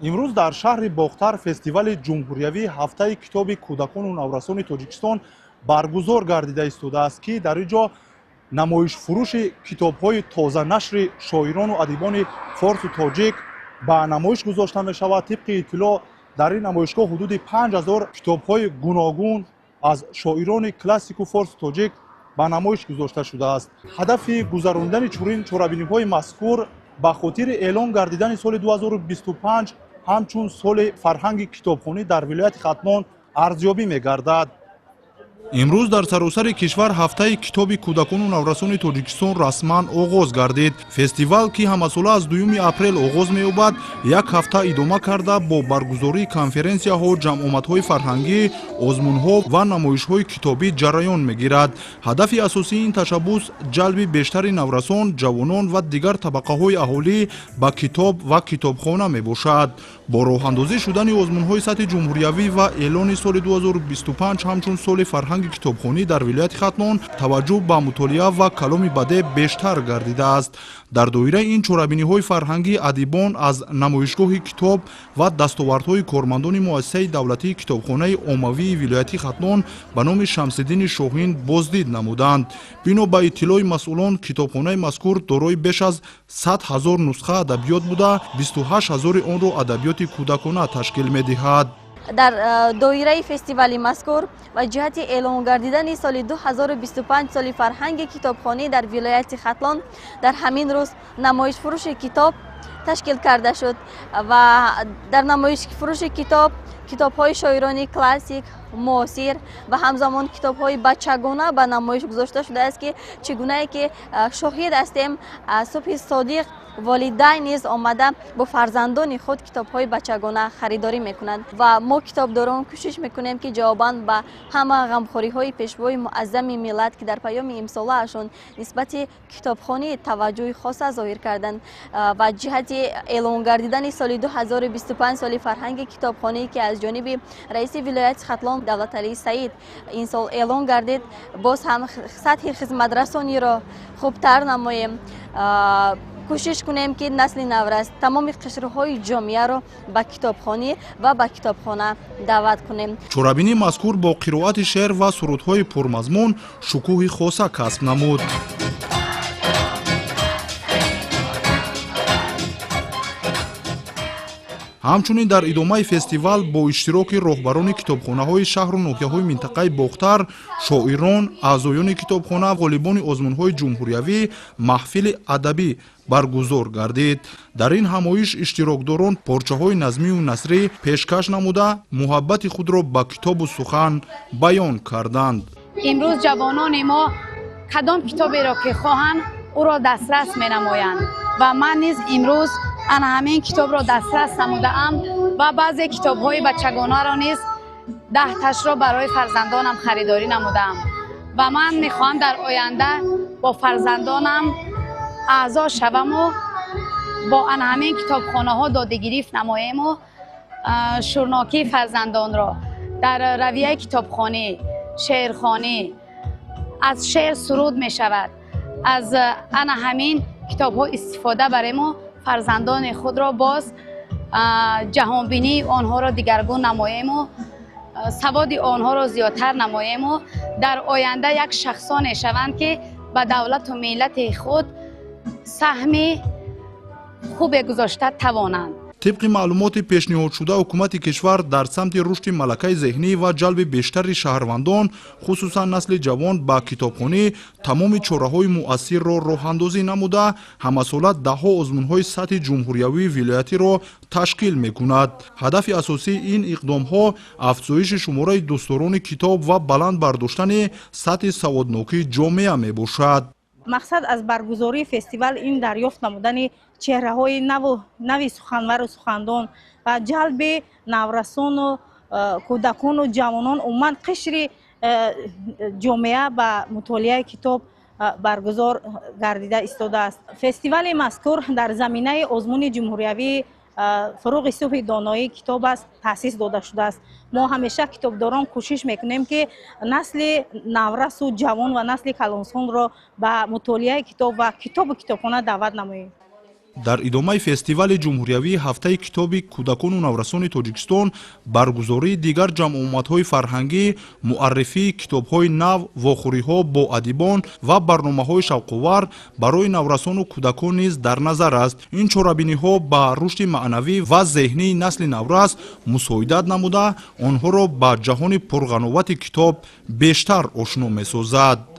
Имрӯз дар шаҳри Бохтар фестивали ҷумҳуриявии ҳафтаи китоби кӯдакону наврасони Тоҷикистон баргузор гардида истодааст, ки дар ин ҷо намоишфурӯши китобҳои тозанашри шоирону адибони форсу тоҷик ба намоиш гузошта мешавад. Тибқи иттилоъ, дар ин намоишгоҳ ҳудуди 5000 китобҳои гуногун аз шоирони классику форсу тоҷик ба намоиш гузошта шудааст. Ҳадафи гузарондани чунин чорабиниҳои мазкур ба хотири эълон гардидани соли 2025 ҳамчун соли фарҳанги китобхонӣ дар вилояти Хатлон арзёбӣ мегардад. Имрӯз дар саросари кишвар ҳафтаи китоби кӯдакону наврасони Тоҷикистон расман оғоз гардид. Фестивал, ки ҳамасола аз 2 апрел оғоз меёбад, як ҳафта идома карда, бо баргузории конференсияҳо, ҷамъомадҳои фарҳангӣ, озмунҳо ва намоишҳои китобӣ ҷараён мегирад. Ҳадафи асосии ин ташаббус ҷалби бештари наврасон, ҷавонон ва дигар табақаҳои аҳолӣ ба китоб ва китобхона мебошад. Бо роҳандозӣ шудани озмунҳои сатҳи ҷумҳуриявӣ ва эълони соли 2025 ҳамчун соли фарҳанги китобхонӣ дар вилояти Хатлон таваҷҷӯҳ ба мутолиа ва каломи бадеъ бештар гардидааст. Дар доираи ин чорабиниҳои фарҳангӣ адибон аз намоишгоҳи китоб ва дастовардҳои кормандони муассисаи давлатии китобхонаи оммавии вилояти Хатлон ба номи Шамсиддини Шоҳин боздид намуданд. Бино ба иттилои масъулон, китобхонаи мазкур дорои беш аз 100 000 нусха адабиёт буда, 28 ҳазори онро адабиёти кӯдакона ташкил медиҳад. Дар доираи фестивали мазкур ва ҷиҳати эълон гардидани соли 2025 соли фарҳанги китобхонӣ дар вилояти Хатлон дар ҳамин рӯз намоишфурӯши китоб ташкил карда шуд ва дар намоишфурӯши китоб китобҳои шоирони классик, муосир ва ҳамзамон китобҳои бачагона ба намоиш гузошта шудааст, ки чӣ гунае ки шоҳид ҳастем, субҳи содиқ волидайн низ омада бо фарзандони худ китобҳои бачагона харидорӣ мекунанд. Ва мо, китобдорон, кӯшиш мекунем, ки ҷавобан ба ҳама ғамхориҳои Пешвои муаззами миллат, ки дар паёми имсолаашон нисбати китобхонӣ таваҷҷӯҳи хоса зоҳир карданд ва ҷиҳати эълон гардидани соли 2025 соли фарҳанги китобхонӣ, ки аз ҷониби раиси вилояти Хатлон Давлаталии Саид ин сол эълон гардид, боз ҳам сатҳи хизматрасониро хубтар намоем, кӯшиш кунем, ки насли наврас, тамоми қишрҳои ҷомеаро ба китобхонӣ ва ба китобхона даъват кунем. Чорабинии мазкур бо қироати шеър ва сурудҳои пурмазмун шукӯҳи хоса касб намуд. Ҳамчунин дар идомаи фестивал бо иштироки роҳбарони китобхонаҳои шаҳру ноҳияҳои минтақаи Бохтар, шоирон, аъзоёни китобхона, ғолибони озмунҳои ҷумҳуриявӣ маҳфили адабӣ баргузор гардид. Дар ин ҳамоиш иштирокдорон порчаҳои назмию насрӣ пешкаш намуда, муҳаббати худро ба китобу сухан баён карданд. Имрӯз ҷавонони мо кадом китоберо ки хоҳанд, ӯро дастрас менамоянд ва ман низ имрӯз ана ҳамин китобро дастрас намудаам ва баъзе китобҳои бачагонаро низ 10-ташро барои фарзандонам харидорӣ намудаам ва ман мехоҳам дар оянда бо фарзандонам аъзо шаваму бо ана ҳамин китобхонаҳо додагирифт намоему шурнокии фарзандонро дар равияи китобхонӣ, шеърхонӣ, аз шеър суруд мешавад, аз ана ҳамин китобҳо истифода барему фарзандони худро боз ҷаҳонбинии онҳоро дигаргун намоему саводи онҳоро зиёдтар намоему дар оянда як шахсоне шаванд, ки ба давлату миллати худ саҳми хубе гузошта тавонанд. Тибқи маълумоти пешниҳодшуда, ҳукумати кишвар дар самти рушди малакаи зеҳнӣ ва ҷалби бештари шаҳрвандон, хусусан насли ҷавон, ба китобхонӣ тамоми чораҳои муассирро роҳандозӣ намуда, ҳамасола даҳҳо озмунҳои сатҳи ҷумҳуриявию вилоятиро ташкил мекунад. Ҳадафи асосии ин иқдомҳо афзоиши шумораи дӯстдорони китоб ва баланд бардоштани сатҳи саводнокии ҷомеа мебошад. Мақсад аз баргузории фестивал ин дарёфт намудани чеҳраҳои наву нави суханвару сухандон ва ҷалби наврасону кӯдакону ҷавонон, умуман қишри ҷомеа ба мутолиаи китоб баргузор гардида истодааст. Фестивали мазкур дар заминаи озмуни ҷумҳуриявии «Фурӯғи субҳи доноӣ китоб аст» таъсис дода шудааст. Мо ҳамеша, китобдорон, кӯшиш мекунем, ки насли наврасу ҷавон ва насли калонсолро ба мутолиаи китоб ва китобу китобхона даъват намоем. Дар идомаи фестивали ҷумҳуриявии ҳафтаи китоби кӯдакону наврасони Тоҷикистон баргузории дигар ҷамъомадҳои фарҳангӣ, муаррифии китобҳои нав, вохӯриҳо бо адибон ва барномаҳои шавқовар барои наврасону кӯдакон низ дар назар аст. Ин чорабиниҳо ба рушди маънавӣ ва зеҳнии насли наврас мусоидат намуда, онҳоро ба ҷаҳони пурғановати китоб бештар ошно месозад.